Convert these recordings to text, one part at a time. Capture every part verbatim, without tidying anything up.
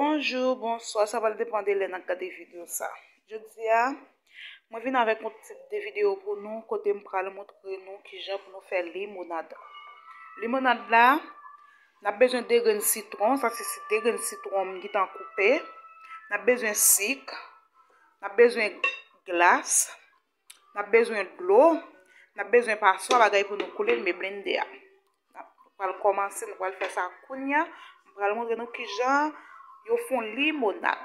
Bonjou, bonswa, sa pral depann de lè n ap gade videyo sa. Jodi a, mwen vin avèk yon ti de videyo pou nou, kote m pral montre nou kijan pou nou fè limonad. Limonad la, n ap bezwen de grenn sitwon, sa se si de grenn sitwon m gentan koupe. N ap bezwen sik, n ap bezwen glas, n ap bezwen dlo, n ap bezwen paswa, bagay pou nou koule l, men blende a. Nou pral kòmanse, nou pral fè sa kounye a. M pral montre nou kijan yo fè yon limonad.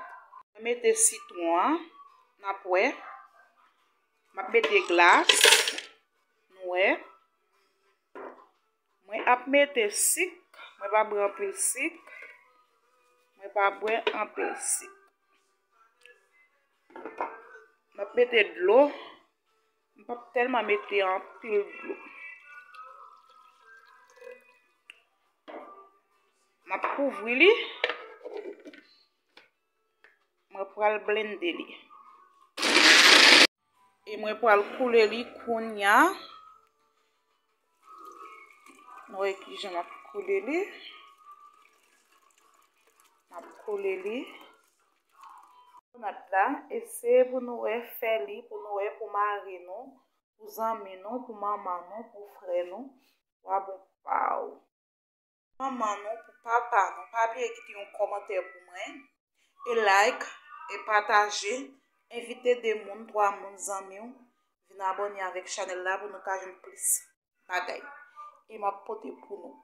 Mwen mete sitwon an, n ap wè. M ap mete glas, nou wè. Mwen ap mete sik, mwen pa bwè anpil sik. Mwen pa bwè anpil sik. M ap mete dlo. M p ap tèlman mete anpil dlo. M ap kouvri li. Mwen pral blende li. E mwen pral koule li kounye a. Nou wè kijan m ap koule li. M ap koule li. Limonad la, eseye pou nou wè fè li, pou nou wè pou mari nou, pou zanmi nou, pou manman nou, pou frè nou, pou abon pa w. Manman nou, pou papa nou. Pa bliye kite yon kòmantè pou mwen, e like, e pataje, envite de moun, twa moun, zanmi w, vin abòne avèk chanèl la pou nou ka jwenn plis bagay. E m ap pote pou nou.